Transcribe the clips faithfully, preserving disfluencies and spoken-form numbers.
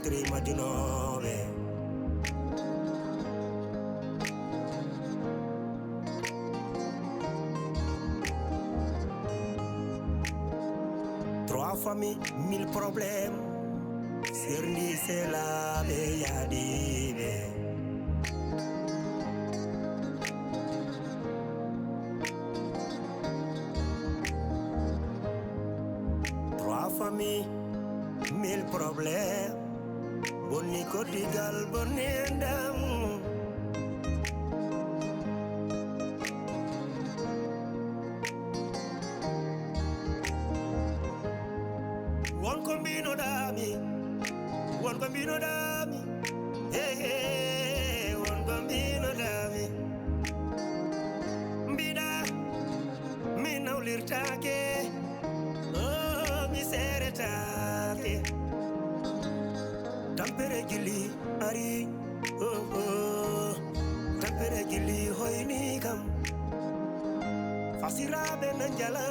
Kiri majunooɓe. Trois familles, mille problèmes. Serndi selaaɓe yaadiiɓe. Trois familles, mille problèmes. Bonni koddigal, bonni enɗam. Won ko mbinoɗaami, won ko mbinoɗaami. Hey, hey, won ko mbinoɗaami. Mbiɗa, mi nawlirtaake, oh, mi seeretaake. Tampere gilli ari, oh, oh. Tampere gilli hoyni kam. Fasiraaɓe na njala,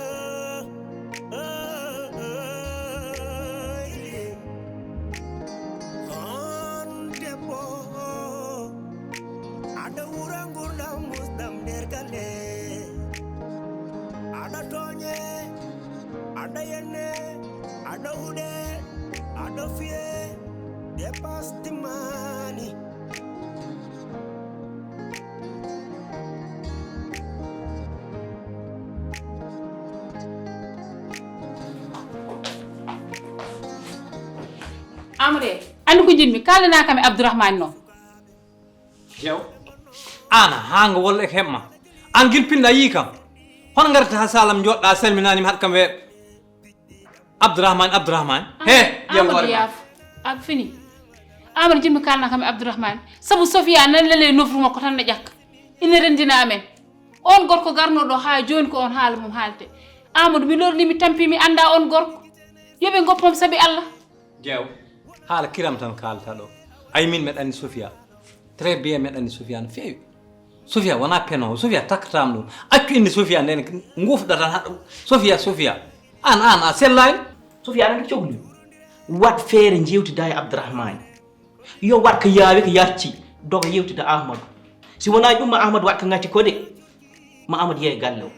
oh, oh, oh. On debbo, aɗa wura ngurdam musɗam nder galle. Aɗa tooñe, aɗa yenne, aɗa huɗe, aɗa fiye, dépasse timmaani. Amre, anndi ko njiɗmi, kaaldanaa kam e Abdourahmane noon. Jeew. Aan a haanga walla e heɓ ma? Aan gilpinɗo a yii kam? Hono ngarta haa saalam njooɗɗa salminaani mi haɗ kam weeɓ. Abdourahmane, Abdourahmane. He, ƴeew Amadou hoore ma. Yaaf. A fini. Amadou, jiɗmi kaalna kam e Abdourahmane. Sabu Sofia nan lele nofru makko tan ne ƴakka. Ina renndina amen. On gorko garno ɗo haa jooni ko on haala mum haalte. Amadou, mi lorni, mi tampi, mi annda on gorko. Yo ɓe ngoppam sabi Allah. Jeew, haala kiram tan kaalata ɗo. Ay min meɗa anndi Sofia. Très bien, meɗa anndi Sofia no feewi. Sofia wona peno, Sofia takkataam ɗum. Accu inde Sofia nden nguufɗa tan haɗa. Sofia, Sofia. Aan, aan, a sellaani. Sofia, aɗa anndi cogli. Waɗ feere njeewtida e Abdourahmane. Yo waɗ ko yaawi ko yacci. Doga yewtida Ahmadou. Si wonaa ɗum ma Ahmadou waɗ ko ŋati ko de. Ma Ahmadou yeeya galle o.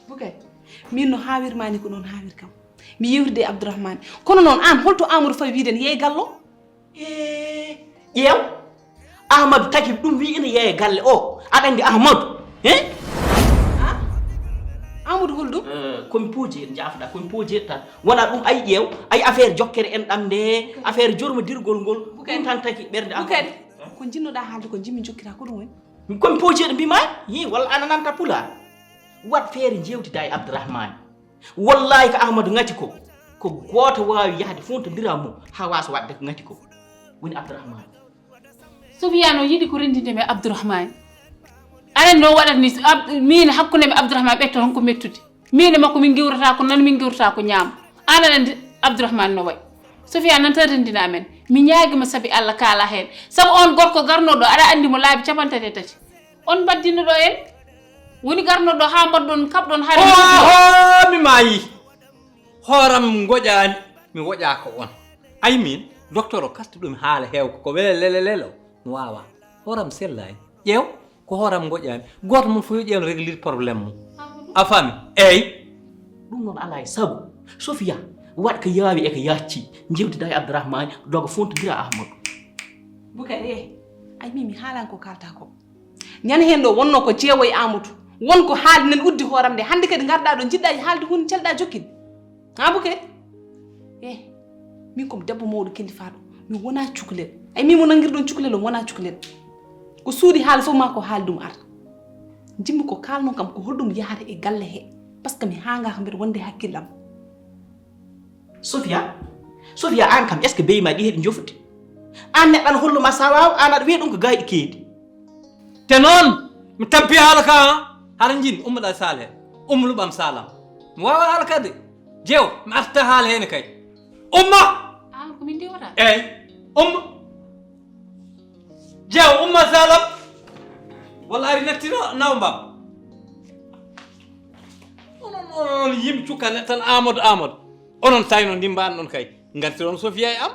Bukay, min no haawirmaani ko noon haawir kam. Mi yewtide e Abdourahmane. Kono noon aan, holto Amadou fawi wiide ne yeeya gallo? Ee, ƴeew. Amadou tagi ɗum wi ina yeeya galle o. Aɗa anndi Amadou? He? Ha? Amadou hol ɗum? Eh, komi poojeeɗi, njaafɗa, komi poojeeɗi tan. Wona ɗum, ay ƴeew, ay affaire jokkere en ɗam nde, affaire jormodirgol ngol, Bukay. Ɗum tan tagi ɓernde Amadou. Bukay, ko njinnoɗaa haalde ko njimmi jokkita ko ɗum woni? Komi poojeeɗo mbima, yi, walla ana nanta pulaar. Waɗ feere njeewtida e Abdourahmane. Wallahi ko Ahmadou ŋati ko, ko gooto waawi yahde fontondira mum haa waasa waɗde ko ŋati ko. Woni Abdourahmane. Sofia no yiɗi ko renndinde mi e Abdourahmane. Aɗa anndi no waɗata ni, Ab-, min hakkunde mi e Abdourahmane ɓetto tan ko mettude. Min e makko min ngewrata ko nana, min ngewrata ko ñaama. Aan aɗa anndi Abdourahmane no wayi. Sofia nan tan renndina amen. Mi ñaagima sabi Allah kaala heen. Sabu on gorko garno ɗo, aɗa anndi mo laabi capanɗe tati e tati. On mbaddino ɗo en. Woni garno ɗo haa mbaɗɗon kaɓɗon haare. Oho, mi maayi. Hooram ngoƴaani, mi woƴaaka on. Ay min, docteur o kastu ɗum haala heew ko wele lele lelo. Mi waawaa. Hooram sellaani. Ƴeew. Ko hooram ngoƴaani. Gooto mon fof yo ƴeew no réglir problème mum. A faami? Eey. Ɗum noon alaa e sago. Sofia, waɗ ko yaawi e ko yaacci. Njeewtida e Abdourahmane, doga fontondira Ahmadou. Bukari, eh, ay min mi haalan ko kaalta ko. Ñande heen ɗo wonno ko jeewo e Amadou. Won ko haaldi nen uddi hooram nde. Hannde kadi ngarɗaa ɗo njiɗɗa e haalde hunde celɗa jokkil. Ha Bukari? Eh, min ko mi debbo mawɗo kellifaaɗo. Mi wonaa cukalel. Ay min mo nanngirɗon cukalel o mi wonaa cukalel. Ko suuɗi haala fof maa ko haali ɗum arta. Njimmi ko kaalnoo kam ko holɗum yahata e galle he. Parce que mi haangaaka mbeɗa wonde hakkillam. Sofia, Sofia, aan kam est-ce que beyi ma ɗi heɗi njofde? Aan neɗɗo ana hollu ma sawaaw, aan aɗa wiya ɗum ko gayɗi keedi. Te noon, mi tampi haala ka, hara njin, ummoɗa saale, umma luɓam saalam. Mi waawa haala ka de. Jeew, mi arta haala heen kay. Umma! Aan ko min ndiwata? Eey, umma. Jeew, umma saalam. Walla ari natti no, naw mbam. Onon, onon, onon yimɓe cukkane tan Amadou, Amadou. Onon sayno ndimba an ɗon kay. Ngartiron Sofia e am.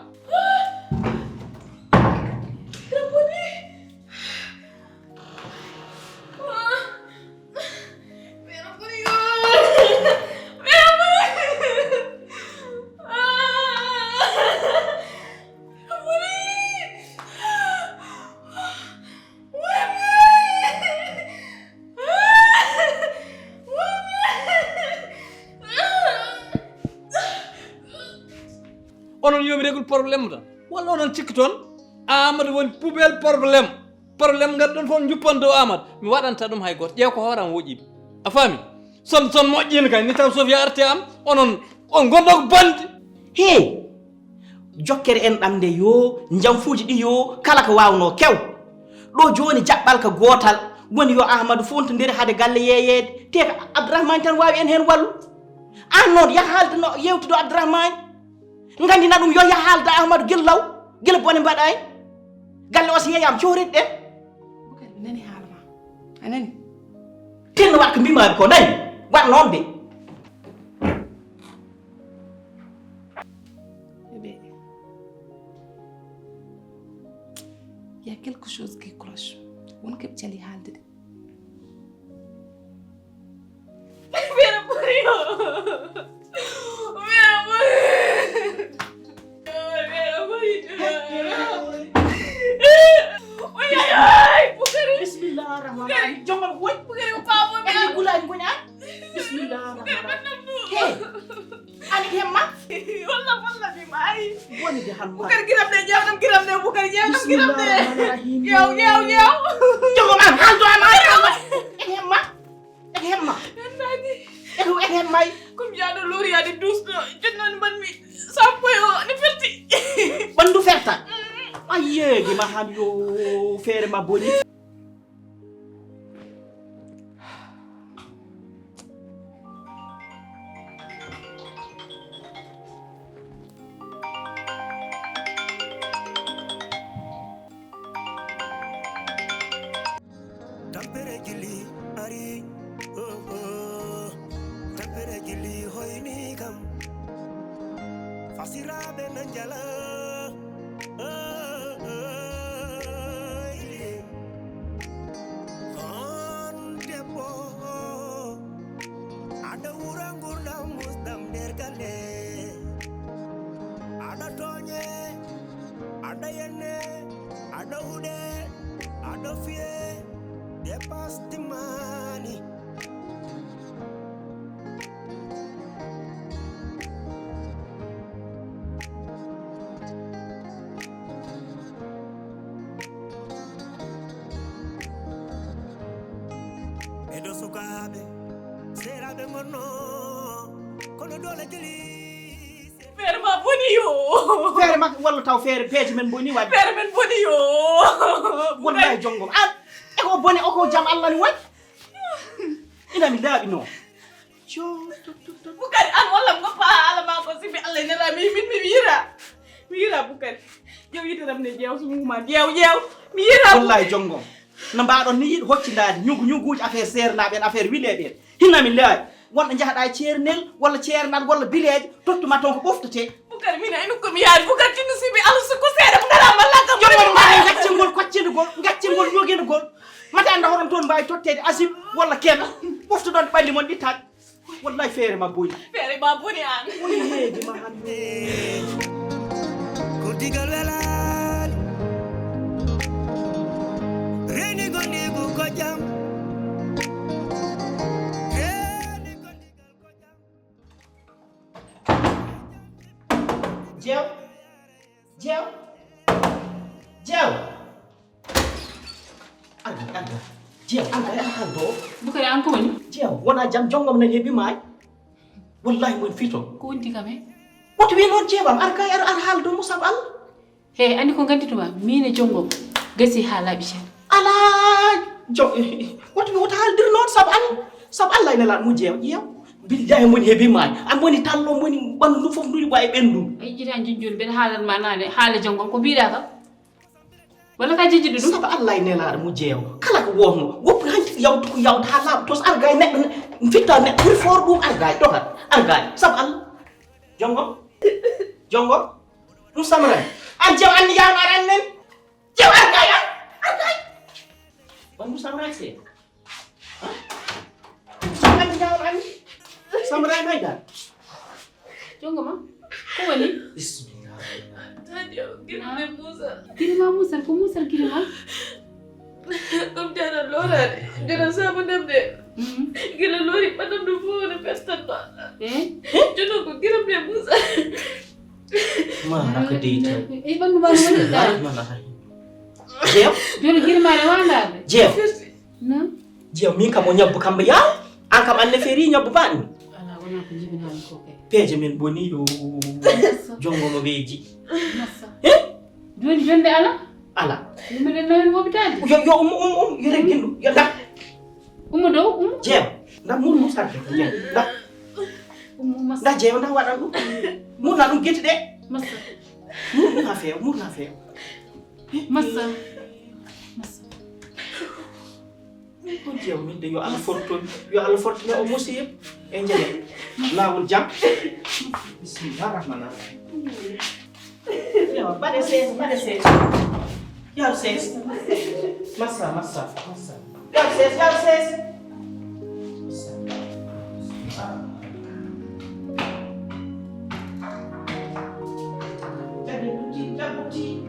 Régul problème tan. Walla onon cikki toon Amadou woni poubelle problème. Problème ngarɗon fof njuppan dow Amadou. Mi waɗanta ɗum hay gooto. Ƴeew ko hooram woƴiɓe. A faami? Son son moƴƴiino kay ni taw Sofia arti am onon on ngonɗo ko bandi. Hee! Jokkere en ɗam nde yo, njamfuuji ɗi yo, kala ko waawnoo kew. Ɗo jooni jaɓɓal ka gootal, woni yo Ahmadu fontondire hade galle yeeyeede, te ko Abdourahmane tan waawi en heen wallu. Aan noon, yah haalde no yeewtude Abdourahmane, nganndina ɗum yo yah haalda Ahmadu gila law, gila bone mbaɗaani. Galle o so yeeyaama, cohret ɗen. Bukari, mi nani haala ma. A nani? Tinno waɗ ko mbimaami ko, nani? Waɗ noon de. Bébé, il y a quelque chose qui cloche. Won ko ɓe cali haalde de. Mbiɗa ɓuri o. Mbiɗa ɓuri. Mbiɗa ɓuri. Oy, oy, oy, Bukari. Bismillah rahman rahim. Jongal woy. Bukari ko paamo mi. Ay gulaani ngoni an. Bismillah rahman rahim. Hey. Ani hemma. Walla walla mi maayi. Woni de han ma. Bukari giram de ƴeew ɗam giram de Bukari ƴeew ɗam giram de. Bismillah rahman rahim. Ƴeew ƴeew ƴeew. Jogo ma haaldo am an hemma. Eko hemma. Eko hemma. Eko eko hemma. Comme jaaɗo lori yaade duusɗo jonnon mban mi. Sappo e o ne ferti. Ɓanndu ferta. Ayeegi ma han yo feere ma boni. Tampere jilli ari, oh, oh. Tampere jilli hoyni kam. Fasiraaɓe na njala, oh, oh, oh. On debbo, aɗa wura ngurdam musdam nder galle. Aɗa tooñe, aɗa yenne, aɗa huɗe, aɗa fiye, dépasse timmaani. Ɓeɗo sukaaɓe, seeraaɓe ngonno, kono doole jeli. Feere ma boni yo. Feere ma walla taw feere peeje men boni waɗi. Feere men boni yo. Wallahi jongom. An e ko bone o ko jam Allah ni waɗi. Ina mi laaɓi no. Jo, to, to, to. Bukari an walla mi goppa ala ma ko sibi Allah nela mi min mi wira. Mi wira Bukari. Ƴeew yitiram ne ƴeew sumuma ƴeew ƴeew. Mi wira. Wallahi jongom. No mbaɗon ni yiɗ hoccindaade ñugu ñuguuji affaire seernaaɓe en affaire wileeɓe en. Hinna mi leewaay. Wonɗo njahɗa e ceernel walla ceernal walla bileeje tottuma toon ko ɓoftetee. Bukari min anu ko mi yaari Bukari tinno sibi alusu ko seeɗa ko dara malla kam. Jomon ma e gaccingol koccindugol gaccingol ñogendugol. Mate annda hoɗon toon mbaawi totteede asib walla keɓa ɓoftoɗon ɓalli mon ɗittaɓe. Wallahi feere ma boni. Feere ma boni an. Woni heedi ma hannde. Ko digal welaali. Reeni gondigu ko jam. Reeni gondigal ko jam. Jeew. Jeew. Jeew. Arga, arga. Jeew, arga, ar haaldo. Bukari an ko woni? Jeew, wona jam jongom na heɓi maay. Wallahi mon fito. Ko wonti kam he? Woto wi noon jeewam, ar kay ar ar haaldo mo sab Allah. He, andi ko gandituma, min e jongom. Gasi ha laaɓi ceerno. Ala jo woto mi wota haaldir noon sab Allah. Sab Allah ina laaɗ mo jeew, jeew. Billahi moni heɓi maay. An moni tallo moni ɓandu fof nduri ɓaye ɓendu. Ay jita joni joni mbeɗa haalan ma nane haala jongom ko mbiɗa kam. Walla ka jejjiɗo ɗum? Saba Allah e nelaaɗo mo jeewo. Kala ko wonno, woppi hanki yawtu ko yawta haa laaɓa tos argaay neɗɗo ne, fitta neɗɗo ɓuri foor ɗum argaay, dogat, argaay. Saba Allah. Jongo? Jongo? Ɗum samran. An jeew an yawna ar an nen? Jeew argaay an? Argaay. Wan ɗum samran se. Samray may dal. Jongo ma. Ko woni? Bismillah. Tadi o gila ne Musa. Girma Musa ko Musa girma. Comme dana lorade. Dana sama dem de. Gila lori padam do fo ne pestan ba. Eh? Jono ko giram ne Musa. Baraka dey taw. E ɓanndu maa no woni daal. Jeew. Jooni girmaare waandaade. Jeew. Non. Jeew, min kam o ñabbu kam yaa. An kam an ne feeri ñabbu baaɗmi. Alaa, wonaa ko njibinaami ko kay. Peeje men boni yo. Massa. Jongo mo weeji. Massa. Eh? Jooni jonde ala? Ala. Ɗum mbiɗen nawi wopitaade. Yo, yo, um, um, um, yo reggindu. Yo, nda. Ummo dow, ummo. Jeew. Nda, mur, mur sarde. Jeew. Nda. Ummo, massa. Nda, jeew, nda waɗan ɗum. Murna ɗum geti ɗe. Massa. Mur, mur ha feewa, mur ha feewa. Massa. Massa. Ko jeew min de yo Allah fortune, yo Allah fortune o musiba. E jene. Laawol jam. Bismillah rahman rahim. Yo, mbaɗe sees, mbaɗe sees. Yo sees. Massa, massa, massa. Yo sees, yo sees. Massa. Jaɓi lutti, jaɓi lutti.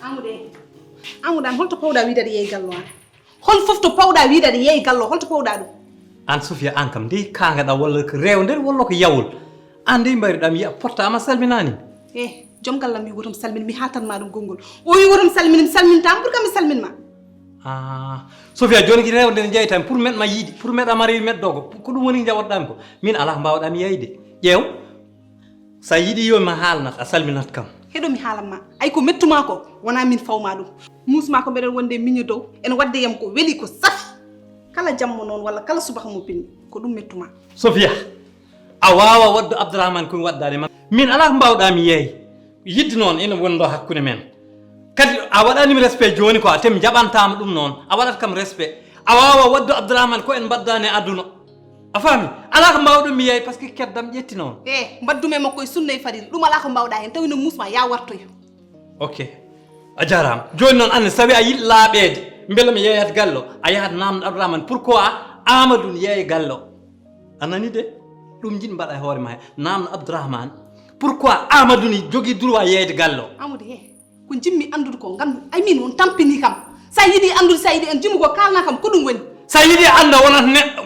Amude, Amude, an holto pawɗa wiide aɗa yeeyi gallo an? Hol fof to pawɗa wiide aɗa yeeyi gallo, holto pawɗa ɗum? An Sofiya, an kam ndey kaagaɗa walla ko rewde walla ko yawol? An ndey mbayruɗa mi yiya pottaama salminaani. Eh, joom gallam wi woto mi salmin, mi haaltan ma ɗum konngol. O wi woto mi salmin, mi salmintaama, pour que mi salmin ma. Ah, Sofiya, jooni ki rewde ne jeytan pour meɗ ma yiiɗi, pour meɗa mari meɗ dogo. Ko ɗum woni jawatɗami ko. Min alaa ko mbawɗa mi yeyde. Ƴeew. Sa yiɗi yo mi haalnat, a salminat kam. Heɗo mi haalan ma. Ay ko mettuma ko, wona min fawma ɗum. Muusma ko mbeɗen wonde miño dow, ene wadde yam ko weli ko safi. Kala jamma noon walla kala subaka mo pinmi, ko ɗum mettuma. Sofiya, a waawa waddu Abdourahmane ko mi waddani ma. Min alaa ko mbawɗa mi yeey. Yidde noon ene wonɗo hakkunde men. Kadi a waɗanimi respect jooni ko a temi jaɓantaama ɗum noon. A waɗat kam respect. A waawa waddu Abdourahmane ko en mbaddani aduna. A faami? Alaa ko mbaawɗum mi yeey, parce que keddam ƴetti noon. E, mbaddum e makko e sunna e farilla. Ɗum alaa ko mbaawɗaa heen. Tawi no muusma, yaa wartoyo. Ok. A jaaraama. Jooni noon, aan ne, so tawii a yiɗi laaɓeede, mbela mi yeeyat gallo, a yahat naamno Abdourahmane. Pourquoi Amadou ne yeeya gallo? A nanii de? Ɗum njiɗmi mbaɗa e hoore ma he. Naamno Abdourahmane. Pourquoi Amadou ne jogii droit yeeyde gallo? Amadou, he. Ko njiɗmi anndude ko, nganndu, ay, miin won tampini kam. So a yiɗi anndude, so a yiɗi en jimu ko kaalna kam, ko ɗum woni. So a yiɗi annda wonata neɗɗo,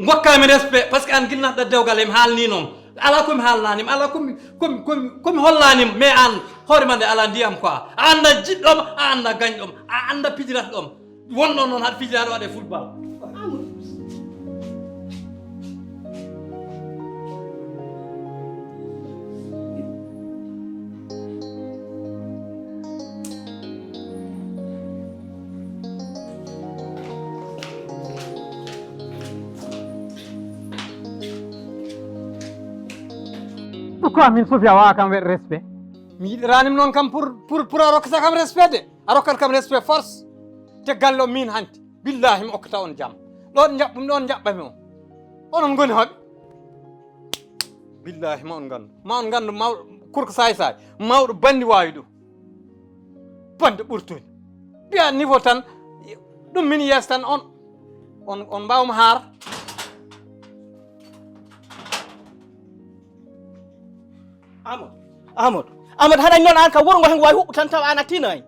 ngokkaa mi respect, parce que aan gila naatɗaa dewgal, emi haalni noon. Alaa ko mi haalnaani ma, alaa ko mi, ko mi, ko mi, ko mi hollaani ma, mais aan, hoore ma nde alaa ndiyam quoi. A anndaa jiɗɗo ma, a anndaa gañɗo ma, a anndaa pijiratɗo ma. Wonno noon haɗa fijira aɗa waɗa e football. Pourquoi min Sophie a wawa kam weɗ respect? Mi yiɗirani mi noon kam pour, pour, pour a rokkata kam respect de. A rokkat kam respect force. Te galle o min hanti. Billahi mi okkata on jam. Ɗon jaɓɓum ɗon jaɓɓami on. Onon ngoni hoɓe? Billahi ma on ngandu. Ma on ngandu mawɗo kurko saay saay. Mawɗo bandi wawi ɗum. Bande ɓurtoni. Mbiya niveau tan ɗum min yees tan on. On, on mbawma haar. Amadou, Amadou, Amadou, haɗa noon an ka wuro ngo hen wawi huɓɓu tan tawa an a tinaani.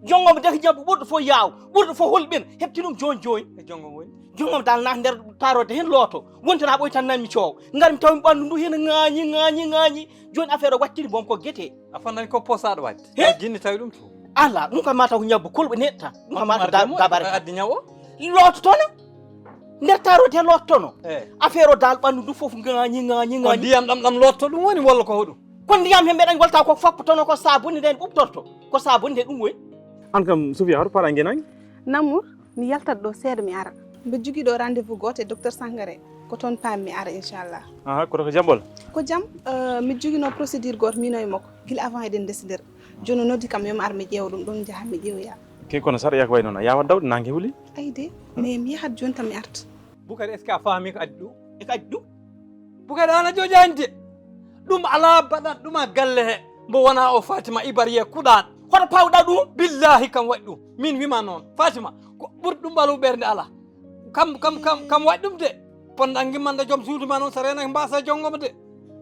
Jongo mo deke jabbu ɓurɗo fof yaaw, ɓurɗo fof hulɓina, heɓti ɗum jooni jooni. E jongo mo woni? Jongo mo dal naat nder taarode hen looto. Wonti na ɓoy tan nanmi coow. Ngar mi tawi mi ɓanndu ndu hena ŋaañi, ŋaañi, ŋaañi. Jooni affaire o wattini boom ko gete. A fondani ko posaɗo wadde. He? Jinni tawi ɗum to. Ala, ɗum kam ma taw ko ñabbu kolɓe neɗɗa. Ɗum kam ma taw da-, dabare. Addi ñaw o? Loototono. Nder taarode he loototono. Eh. Affaire o dal ɓanndu ndu fof ŋaañi, ŋaañi, ŋaañi. Ko ndiyam ɗam, ɗam loototo ɗum woni walla ko hoɗum? Ko ndiyam he mbeɗen walta ko foppotono ko sabuni nden ɓuɓtorto. Ko sabuni nde ɗum woni. An kam, Sophia, hoto paɗa ngenani? Namour, mi yaltat ɗo seeɗa mi ara. Mbeɗa jogii ɗo rendez-vous gooto e docteur Sangaré. Ko toon paam mi ara, inchallah. Aha, koto ko jambol? Ko jam, eh, mbeɗa joginoo procédure gooto, miino e makko. Gila avant eɗen ndesindira. Jooni o noddi kam, yo mi ar mi ƴeewa ɗum, ɗum njaha mi ƴeewoya. Ke kono saɗa yak way noon, a yaawa dawde, naange huli. Ay de, mais mi yahat jooni tan mi arta. Bukari, est-ce que a faami ko addi ɗum? E ko addi ɗum? Bukari, an a joƴaani de. Ɗum alaa baɗat ɗum a galle he. Mbo wonaa o Fatima Ibariye kuɗaan. Hoto pawɗa ɗum? Billahi kam waɗi ɗum. Min wima noon. Fatima, ko ɓurɗo ɗum ɓalu ɓernde alaa. Kam, kam, kam, kam waɗi ɗum de. Ponɗa gimmanda joom suudu ma noon, so reenake mbaasa jonngo ma de.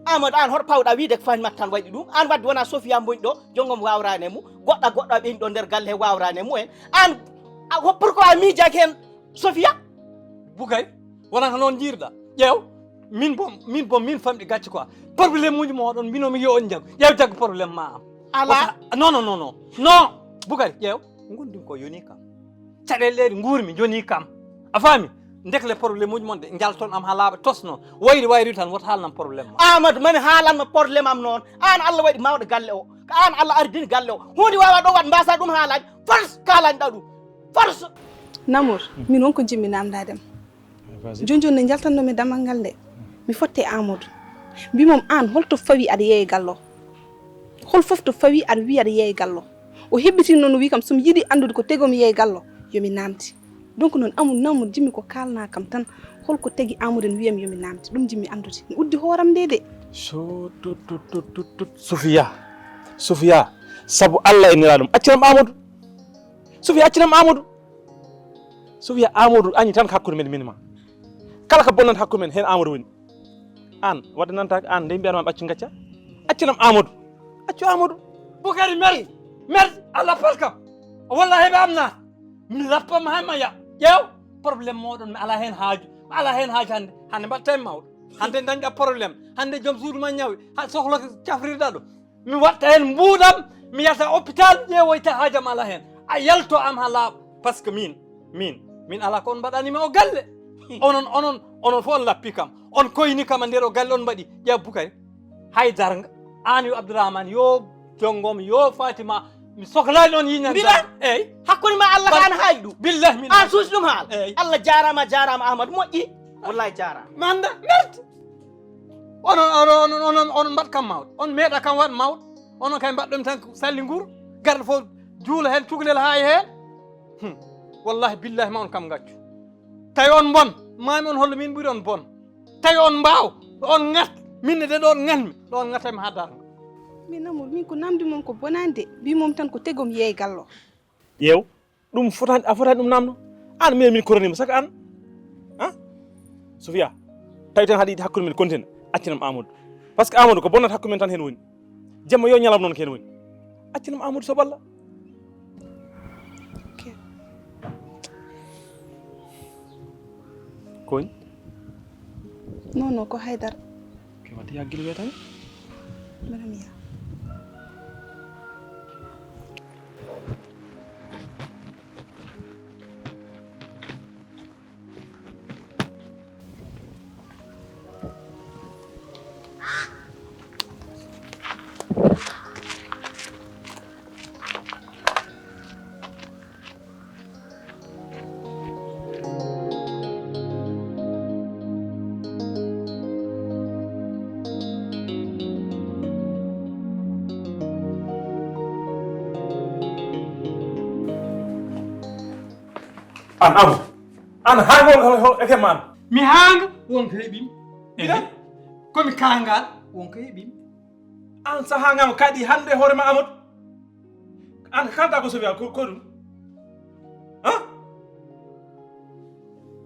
Amadou, an hoto pawɗa wiide ko Fatima tan waɗi ɗum? An wadde wona Sofia mboni ɗo, jonngo mo waawraani e mum. Goɗɗa, goɗɗa ɓeyni ɗo nder galle he waawraani e mum en. An, a, ho-, pourquoi a miijaaki heen Sofia? Bukari, wonata noon njiirɗa. Ƴeew, min bom, min bom, min famɗi gacce quoi. Problème uji mooɗon, mbino mi yo on njagu. Ƴeew jaggu problème ma am. Alaa. Wata, non, non, non, non. Non, Bukari, ƴeew. Ngondumi ko yoni kam. Caɗeele ɗe nguurmi joni kam. A faami? Ndekle problème uji mon de, njalton am haa laaɓa tos noon. Wayri wayri tan, woto haalnam problème ma. Amadou, mami haalanma problème am noon. An Allah waɗi mawɗo galle o. Ko an Allah ardini galle o. Huunde waawa ɗo waɗ mbaasa ɗum haalaade. Force kaalanɗa ɗum. Force. Namour, min won ko jiɗmi namdaade ma. Vas-y. Jooni jooni nde njaltannomi dammal ngal nde, mi fotti e Amadou. Mbimom aan holto fawi aɗa yeeya e gallo? Hol fof to fawi aɗa wiya aɗa yeeya e gallo? O heɓɓitii noon o wii kam so mi yiɗi anndude ko tegom yeeya e gallo, yo mi naamti. Donc noon Amadou, Amadou, jiɗmi ko kaalnaa kam tan, holko tagi Amadou ene wiyam yo mi naamti? Ɗum jiɗmi anndude. Mi uddi hooram nde de. So tut, tut, tut, tut, tut. Sofia, Sofia, sabu Allah e Nelaaɗo mum, accanam Amadou. Sofia, accanam Amadou. Sofia, Amadou añi tan ko hakkunde men, min ma. Kala ko bonnata hakkunde men, heen Amadou woni. Aan, wadde nantaake, aan, nde mbiyanma accu ngacca. Accanam Amadou. Accu Amadou. Bukari, merci. Merci. Allah palka. Wallahi ɓe am naata. Mi lappama hay ma ya. Ƴeew. Problème mooɗon, mi alaa heen haaju. Mi alaa heen haaju hannde. Hannde mbaɗta e mawɗo. Hannde dañɗa problème. Hannde joom suudu ma ñawi. Ha sohla ko cafrirɗa ɗo. Mi watta heen mbuuɗam, mi yahta hôpital, ƴeewoyta haajam alaa heen. A yalto am haa laaɓa, parce que min, min, min alaa ko on mbaɗani mi o galle. Onon, onon, onon fof on lappi kam. On koyni kam e nder o galle on mbaɗi. Ƴeew Bukari. Hay darnga. Aan yo Abdourahmane, yo jonngom, yo Fatima. Mi sohlaani on yiñan. Mbiɗa? Darnga. Eey. Hakkunde ma Allah ka an haali ɗum. Billahi min. An suusi ɗum haala. Eey. Allah jaaraama, jaaraama Ahmadu moƴƴi. Wallahi jaaraama. Manda, merci. Onon, onon, onon, onon, onon mbaɗ kam mawɗo. On meeɗa kam waɗ mawɗo. Onon kay mbaɗɗon tan ko salli nguur. Garɗo fof juula heen, cukalel haa e heen. Hmm. Wallahi billahi ma on kam ngaccu. Tawi on mbon, mami on hollo min ɓuri on bon. Tawi on mbaaw, ɗo on ngat, min ne de ɗo on ngatmi, ɗo on ngatami haa darnga. Min Amadou, min ko namdi mom ko bonande, mbi mom tan ko tegom yeey gallo. Ƴeew. Ɗum fotani, a fotani ɗum namno. An, min, min koronima saka an. Ha? Sofia, tawi tan haɗa yiɗi hakkunde men continue, accinam Amadou. Parce que Amadou ko bonnata hakkunde men tan heen woni. Jemma yo ñalawma noon ko heen woni. Accinam Amadou sobo Allah. Ok. Ko woni? Non, non, ko haydara. Ke watti ya gila wetani? Mbaɗa mi ya. An Abu, an haango hol hol eke man. Mi haanga wonko heɓimi. Ila? Komi kaangal wonko heɓimi. An sa haangama kadi hande hoore ma Amadou. An kalta ko Sofia ko, ko ɗum? Ha?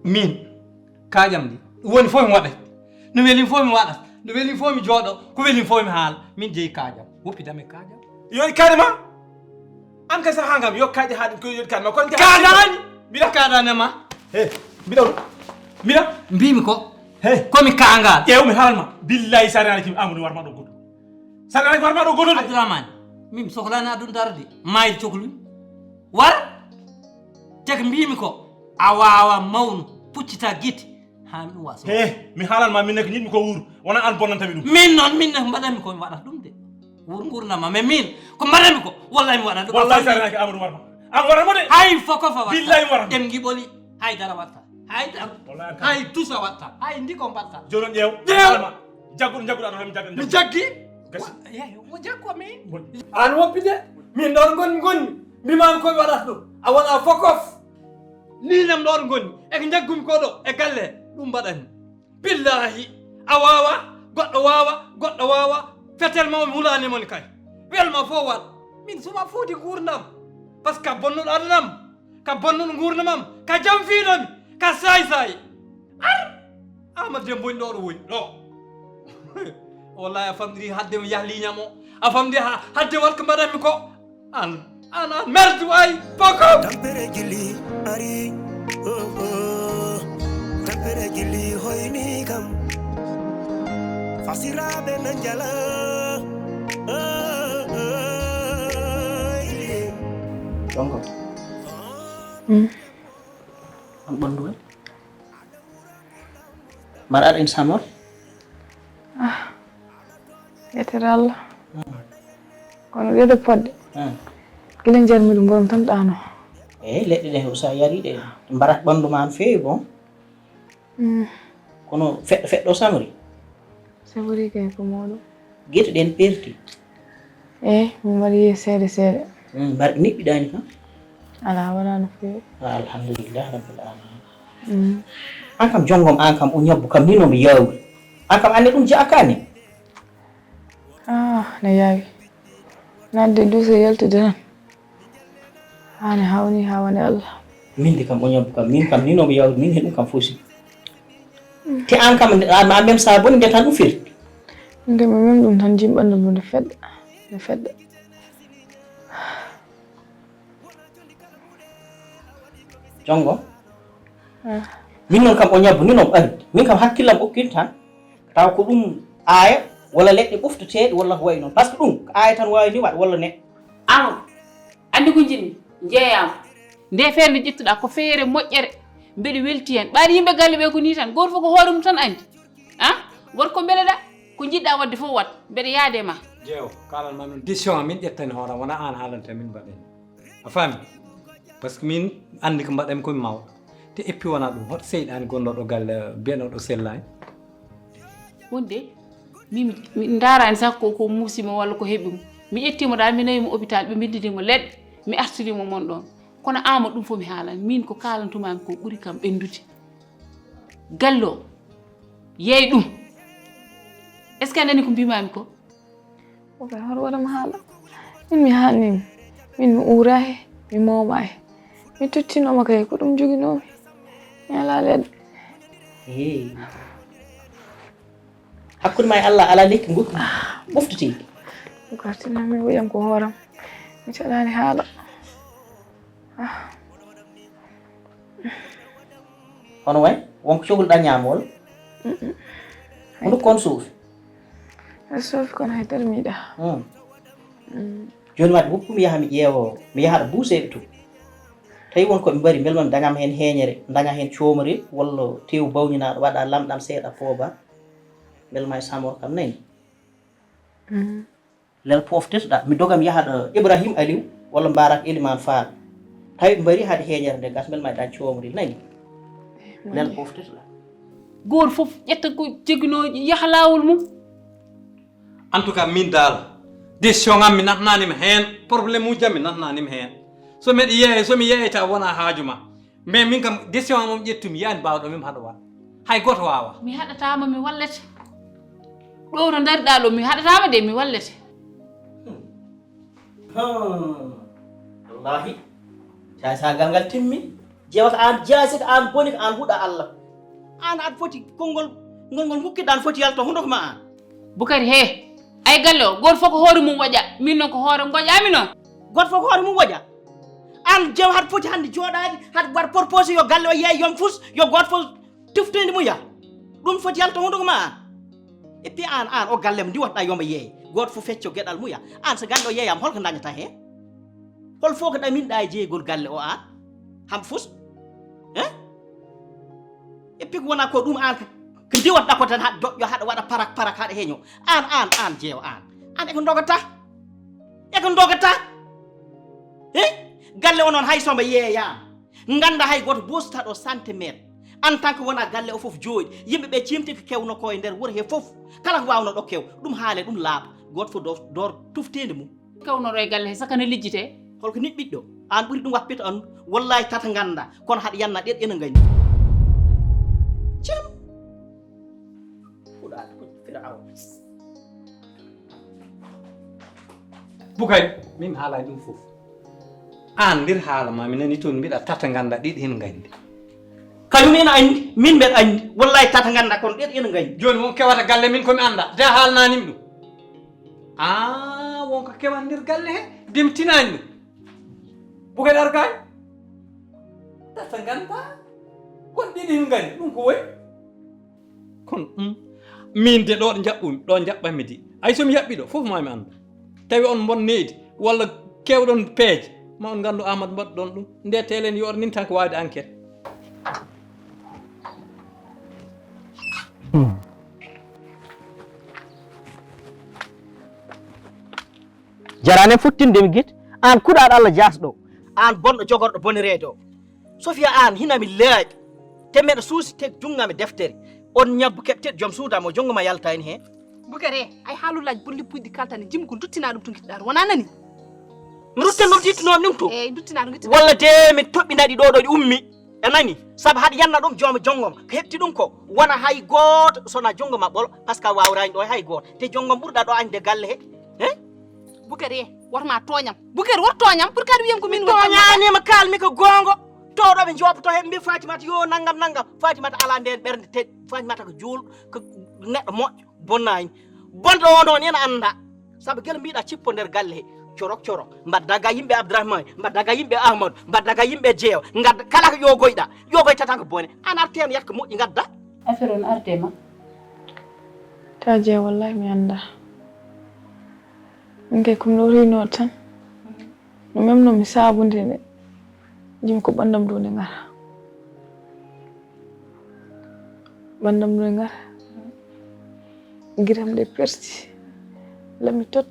Min, kaƴam ndi. Ɗum woni fof mi waɗat. No welin fof mi waɗat. No welin fof mi jooɗo. Ko welin fof mi haala. Min jeyi kaƴam. Woppidam e kaƴam. Yo kaɗe ma? An ka sa haangam yo kaƴe haɗi ko yo kaɗe ma. Kon kaɗani. Mbiɗa kaɗane ma. He, mbiɗa ɗum. Mbiɗa. Mbimi ko. He. Komi kaangal. Ƴeew mi haalma. Billahi sare ala kim Amadou warma ɗo goɗɗo. Saɗa rek warma ɗo goto de. Abdourahmane, min mi sohlani aduna darde. Mayde cohlu. War. Te ko mbimi ko a wawa mawnu puccita gite. Ha mi ɗum waso. He, mi haalan ma min nek ñiɗmi ko wuur. Wona an bonnanta mi ɗum. Min noon min nek mbaɗanmi ko mi waɗata ɗum de. Wuur ngurdam ma mais min ko mbaɗanmi ko wallahi mi waɗata ɗum. Wallahi saɗa rek Amadou warma. An warma de. Hay foko fa waɗata. Billahi warma. Ɗem giɓoli. Hay dara waɗata. Hay dara. Wallahi an kam. Hay tusa waɗata. Hay ndiko mbaɗata. Jonon ƴeew. Ƴeew. Haalma. Jagguɗo, jagguɗo, aɗa hono mi jaggan, mi jaggi. Gasi. Wa-, yeeyo, mo jaggo min. Moƴƴi. An woppide, min ɗon ngon-, ngonmi. Mbimaami ko mi waɗata ɗum, a wonaa fof fof. Liinam ɗo ɗo ngoni, e ko njaggumi ko ɗo, e galle, ɗum mbaɗanmi. Billaahi, a waawa, goɗɗo waawa, goɗɗo waawa, fetel mawɓe mulaani mon kay. Welma fof waɗ. Min suma foti nguurndam. Parce que ka bonnuɗo adunam, ka bonnuɗo nguurndamam, ka jamfiiɗomi, ka saay-saay. Ar! Amadou Demba woni ɗo, ɗo woni ɗo. Wallahi a famɗiri hadde mi yaha liiñam o. A famɗiri ha-, hadde waɗ ko mbaɗanmi ko. An, an, an, merdu ay, poko. Tampere gili ari, oh, oh. Tampere gili hoyni kam. Fasiraɓe na njala, oh, oh, yeah. Jongo. Mm. An ɓandu en. Mbaɗa aɗa en samor? Ah, yetere Allah. Hmm. Kono ɗeɗo poɗɗe. Hmm. Gila jarmi ɗum borom tan ɗano. Eyi, leɗɗe ɗe, so a yari ɗe, mbarat ɓandu ma no feewi, bon. Hmm. Kono feɗɗo, feɗɗo samori? Samori kay ko mawɗo. Gite ɗen perti. Eyi, mi mbaɗi seeɗa seeɗa. Hmm, mbar-, niɓɓiɗani kam? Alaa, wala no feewi. Ah, alhamdulillah rabbil alamin. Mm. An kam jongom, an kam o ñabbu kam ni no mi yaawi. An kam anne ɗum jaakani. Ah, no yaawi. Nadde duuse yaltude tan. Haane hawni, hawane Allah. Min de kam o ñabbu kam, min kam ni no mi yaawi, min he ɗum kam fosi. Mm. Te an kam, a, a mem sa boni nde tan ɗum firti. Nde mi mem ɗum tan jimɓanɗo mo no feɗɗa, no feɗɗa. Jongo. Ah. Min noon kam o ñabbu ni noon ɓari. Min kam hakkillam okkin tan. Taw ko ɗum aaya walla leɗɗe ɓoftoteeɗe walla ko wayi noon. Par ce que ɗum ko aaya tan waawi ni waɗ walla neɗɗo. Awa, anndi ko njiɗmi, njeeyaama. Nde feere nde ƴettuɗaa ko feere moƴƴere, mbeɗa welti heen. Ɓaade yimɓe galle ɓe ko nii tan, gooto fof ko hoore mum tan anndi. Ah, gorko mbeleɗaa, ko njiɗɗaa waɗde fof waɗ, mbeɗa yaade ma. Jeewo, kaalan ma noon décision am min ƴettani hoore am, wonaa aan haalanta min mbaɗani. A faami? Par ce que min anndi ko mbaɗanmi ko mi mawɗo. Te eppi wonaa ɗum, hoto seyɗaani gonɗo ɗo galle, biyanoo ɗo sellaani. Wonde, min mi, mi ndaaraani sah ko, ko muusi mo walla ko heɓi mo. Mi ƴetti mo ɗaa, mi nawi mo hôpital, ɓe mbinndini mo leɗɗe, mi artiri mo mon ɗoon. Kono aan mo ɗum fof mi haalan, min ko kaalantumaami ko ɓuri kam ɓenndude. Galle o, yeey ɗum. Est-ce que a nanii ko mbiimaami ko? Ko kay hoto waɗam haala. Min mi haalniima. Min mi uuraay, mi moomaay. Mi tottinooma kay ko ɗum joginoomi. Mi alaa leɗɗe. Hey. Hakkunde ma e Allah alaa lekki ngokki ɓoftoteeki. Ko gartinami wiyam ko hooram. Mi saɗaani haala. Ah. Hono way? Wonko cohluɗaa ñaamol? Mm-mm. Ko ndu kon suufi? A suufi kono hay darmiiɗa. Hmm. Mm. Jooni waɗi woppu mi yaha mi ƴeewo, mi yaha ɗo buuseeɓe to. Tawi won ko ɓe mbari, mbele ma mi dañam heen heeñere, daña heen coomre, walla teewu bawñinaaɗo, waɗa lamɗam seeɗa pooba. Mbele ma e samor kam nani. Mm. Lel poftirɗa, mi doga mi yaha ɗo Ibrahim Aliou walla Mbarak Elimane Fall. Tawi ɓe mbari hade heeñere nde gas mbel ma dañ coomri nani. Lel poftirɗa. Gooto fof ƴetta ko joginoo yaha laawol mum. En tout cas, min daal, décision am mi natnaanima heen, problème uji am mi natnaanima heen. So mbeɗa yeeya, so mi yeeyata wona haaju ma. Mais min kam, décision am o mi ƴettumi, yaani baawɗo min haɗa waɗ. Hay gooto waawa. Mi haɗataama, mi wallete. Ɗo no ndariɗaa ɗo, mi haɗataama de, mi wallete. Hmm. Wallaahi, jaasi gal ngal timmi. Jeewata aan jaasi ko aan boni, ko aan huɗa Allah. Aan aɗa foti konngol, ngol ngol ngukkiɗa, aan foti yalto hunduko ma aan. Bukari, he, ay galle o, gooto fof ko hoore mum waƴa. Min noon ko hoore ngoƴaami noon. Gooto fof ko hoore mum waƴa. Aan jeew haɗa foti hannde jooɗaade, haɗa waɗa proposé yo galle o yeey, yo mi fus, yo gooto fof tuftoyde mum yaha. Ɗum foti yalto hunduko ma aan. Et puis aan, aan o galle mo ndiwatɗaa yo mbo yeey. Gooto fof fecco geɗal mum yaha. Aan so galle o yeeyaama, hol ko dañataa heen? Hol fof ko ɗaminɗaa e jeeygol galle o aan? Ham fus? Hein? Et puis ko wonaa ko ɗum aan ko, ko ndiwatɗaa ko tan haɗa doƴƴo, haɗa waɗa parak parak, haɗa heño. Aan, aan, aan jeew aan. Aan e ko ndogataa? E ko ndogataa? He? Galle o noon hay so mbo yeeyaama. Ngannda hay gooto bosata ɗo centimètre. En tant que wona galle o fof jooɗi. Yimɓe ɓe ciimti ko kewno ko e nder wuro he fof. Kala ko waawno ɗo kew. Ɗum haale, ɗum laaɓa. Gooto fof dor, dor tufteende mum. Kewno ɗo e galle he sakana lijjite. Holko niɓɓiɗɗo? An ɓuri ɗum wappito an. Wallahi tata ganda, kono haɗa yanna ɗeɗ ena gandi. Cem. Kuɗaɗo ko Firawo. Bukari, min haalay ɗum fof. An nder haala ma mi nani toon mbiɗa tata ganda ɗiɗ hen gandi. Kañum ena andi, min mbeɗa andi. Wallahi tata ganda kono ɗeɗ ena gandi. Joni won kewata galle min komi anda. De haalnanimi ɗum. Ah, wonko kewan nder galle he, de mi tinani ɗum. Bukari argaani. Tata ganda. Kon ɗiɗi hin gandi. Ɗum ko woyi? Kon, mm, min de ɗo ɗo jaɓɓumi, ɗo jaɓɓanmi de. Ay so mi yaɓɓi ɗo, fof ma mi andu. Tawi on mbon neydi, walla kewɗon peeje, ma on ngandu Amadou mbaɗɗon ɗum. Nde telen yoor nin tan ko wawde enquête. Jaraani fottinde mi gite. Aan kuɗaaɗo Allah jaasɗo. Aan bonɗo jogorɗo bonereede o. Sofiya aan hina mi laaɓi. Te meɗa suusi teg junngo am e deftere. On ñabbu keɓtet joom suudu am o junngo ma yalta en heen. Bukere, ay haalulaaji bulli puyɗi kaltani jimmi ko duttinaa ɗum to ngittuɗaa ɗum. Wonaa nani? Mi ruttan ɗum to ittunoo ɗum to. Eey, duttinaa ɗum ngittuɗaa. Walla de mi toɓɓina ɗi ɗo ɗo ɗi ummi. A nani? Sabu haɗa yanna ɗum jooma jonngom. Ko heɓti ɗum ko wona hay gooto sona junngo ma ɓolo, par ce que a waawraani ɗo hay gooto. Te jonngom ɓurɗa ɗo añde galle he. He? Bukari, wor ma tooñam. Bukari, wor tooñam. Pour kadi wiyam ko min woni tooñaani ma, kaalmi ko goonga. To ɗo ɓe njoopoto he ɓe mbiya Fatimata yo nanngam nanngam. Fatimata alaa ndeen ɓernde te Fatimata ko juulɗo, ko neɗɗo moƴƴo. Bonnaani. Bonɗo o noon ena annda. Sabu gila mbiɗa cippo nder galle he. Corok corok. Mbadda ga yimɓe Abdourahmane, mbadda ga yimɓe Ahmadou, mbadda ga yimɓe Jeewa. Ngadda kala ko ƴoogoyɗa. Ƴoogoyta tan ko bone. An arti heen yakka moƴƴi ngadda. Affaire on arde ma? Ta Jeewa, wallahi mi annda. Min kay ko mi ɗo rino tan. No memno mi saabunde nde. Jimi ko ɓandam ɗo nde ngara. Ɓandam ɗo nde ngara. Giram ɗe perti. Lami tot.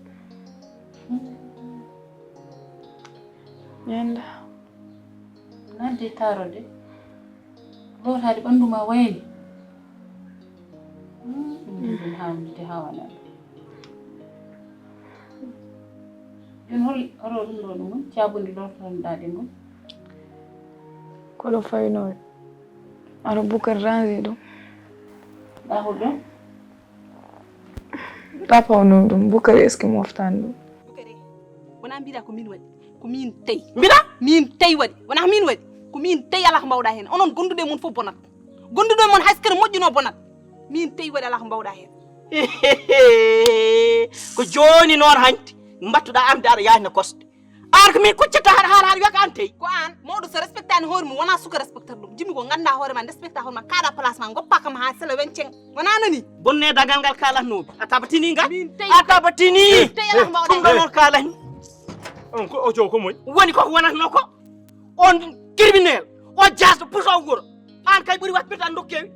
Mi annda. Nande taarode. Lootaade ɓanndu ma wayani. Hmm, ɗum ɗum haawnude haawanaa. Jooni hol, hol ɗum ɗo ɗum woni caabundi lortotoɗaa ɗe ngol? Ko ɗo faynoo. Ara Bukar range ɗum. Ɗa hol ɗo? Ɗa pawno ɗum. Bukar est-ce que moftan ɗum? Bukar, wonaa mbiɗa ko min waɗi. Ko min tawi. Mbiɗa? Min tawi waɗi. Wonaa ko min waɗi. Ko min tawi, alaa ko mbawɗa heen. Onon gonduɗo e mon fof bonat. Gonduɗo e mon hay so kene moƴƴuno bonat. Min tawi waɗi, alaa ko mbawɗa heen. Ko jooni noon hanti mbattuɗa am de aɗa yaajna kosɗe. Aan ko min kuccata haɗa haala haɗa wiya ko aan tawi. Ko aan, mawɗo so respectani hoore mum, wonaa suka respectat ɗum. Jimmi ko ngannda hoore ma, respecta hoore ma, kaɗa place ma, goppa kam haa sela wenceng. Wonaa nani? Bonne dagal ngal kalatnoomi. A tabatini ngal? Min tawi. A tabatini? Min tawi alaa ko mbawɗa heen. Ɗum ɗo noon kalani. On ko o jow ko moy? Woni ko wonatno ko? On criminel, o jaasɗo puso wuro. Aan kay ɓuri waɗ pitan dokkewi.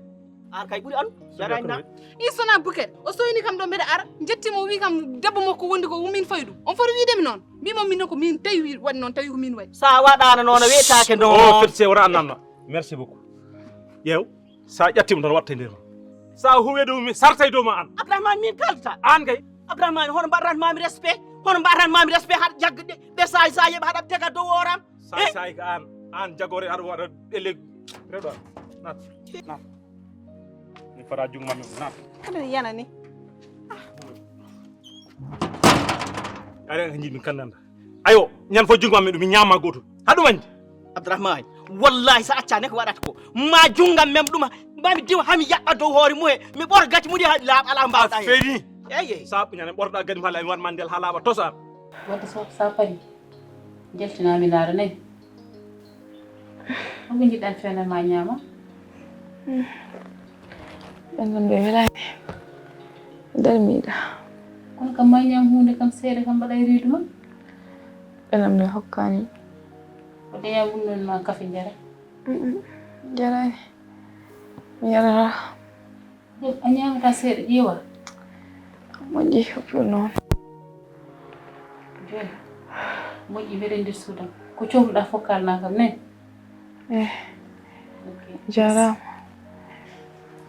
Aan kay ɓuri an. Jaraani na. I sona Bukar, o soyni kam ɗo mbeɗa ara, jetti mo, wi kam debbo makko wondi ko min fawi ɗum. On foti wiide mi noon. Mbimo min noon ko min tawi wi-, waɗi noon, tawi ko min waɗi. Sa waɗaano noon, a weetaake noon. O foti se wora annanno. Merci beaucoup. Yew, sa ƴatti ɗum tan watta e nder ma. Sa huwe dow mi, sarta e dow ma an. Abdourahmane min kalta. An kay. Abdourahmane, hono mbaɗatanmami respect? Hono mbaɗatanmami respect haɗa jagga ɗe, ɓe saay saay yeɓa haɗa tega dow oram? Saay saay ko an, an jagore aɗa waɗa ɗelle. Rewɗo an. Nat. Nat. Mi fota junngo ma mi nat. Aɗa yana ni. Aɗa ko jiɗmi kandanda. Ayo, ñan fof junngo ma mi ɗum mi ñaama goto. Haɗum andi. Abdourahmane, wallahi sa acca ne ko waɗata ko. Ma junngam mem ɗum, ma mi diwa hami yaɓɓa dow hoore mumen. Mi ɓora gati mum ɗi haɗi laaɓa alaa mbawɗa heen. Feri. Eyi, eyi. Sa ñande ɓorɗa gati mum hala mi wan ma ndel haa laaɓa tosa. Wadde so sa pari, jaltinami laara nayi. Ko ɓe njiɗɗan fewnde ma ñaama? Ɓen ɗon ɓe welaani. Darmiiɗa. Kono kam ma ñaam huunde kam seeɗa kam mbaɗa e reedu ma? Ɓen ɗon ɓe hokkaani. Ko deña wunnoon ma kafe njara? Mm, mm. Jaraani. Mi yarata. A ñaamata seeɗa ƴeewa? Moƴƴi, ko noon. Jooni, moƴƴi, mbeɗa nder suudu am. Ko cohluɗaa fof kaalnaa kam, nani? Eh. Ok. Jaaraama.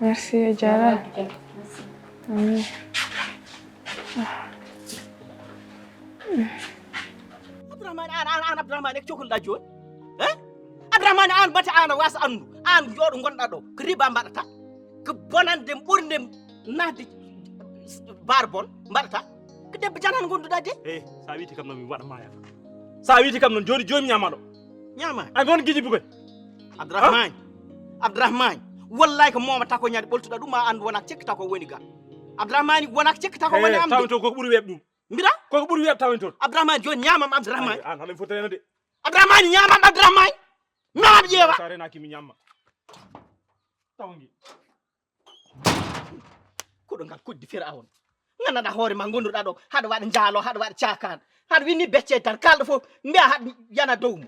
Merci, a jaaraama. Merci. Amin. Abdourahmane, an, an, an Abdourahmane, e ko cokolɗa joni? Eh? Abdourahmane, an mate an a wasa andu. An yoɗo gonɗa ɗo. Ko riba mbaɗata. Ko bonande ɓurde nahde bar bon mbaɗata. Ko debbo janan gonduɗa de. Eh, sa witi kam noon mi waɗa maya. Sa witi kam noon joni joni mi ñama ɗo. Ñama. Ay mon giji bugoy. Abdourahmane. Abdourahmane. Wallahi ko moma tako ñande ɓoltuɗa ɗum ma andu wona cekkata ko woni ga. Abdourahmane wona cekkata ko woni am. Tawanto ko ɓuri weɓ ɗum. Mbiɗa? Koko ɓuri weeɓ tawen toon. Abdourahmane, joni ñaamam Abdourahmane. An haɗa mi fotayno de. Abdourahmane, ñaamam Abdourahmane. Ñaamam ƴeewa. Sa renaki mi ñamma. Tawangi. Koɗo ngal koddi Firawna. Nganndanɗa hoore ma ngonduɗa ɗo, haɗa waɗa njaalo, haɗa waɗa caakaan. Haɗa winni becce tan, kalɗo fof, mbiya haɗa yana dow mum.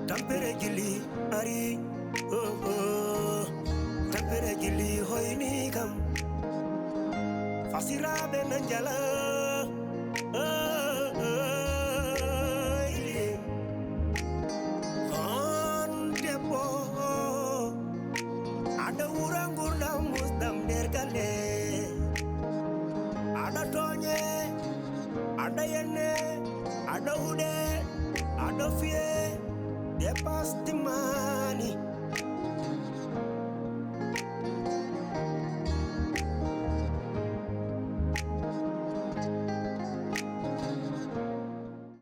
Tampere jilli ari, oh, oh. Tampere jilli hoyni kam. Fasiraaɓe na njala, oh, oh, ili. On debbo, aɗa wura ngurdam musdam nder galle. Aɗa tooñe, aɗa yenne, aɗa huɗe, aɗa fiye.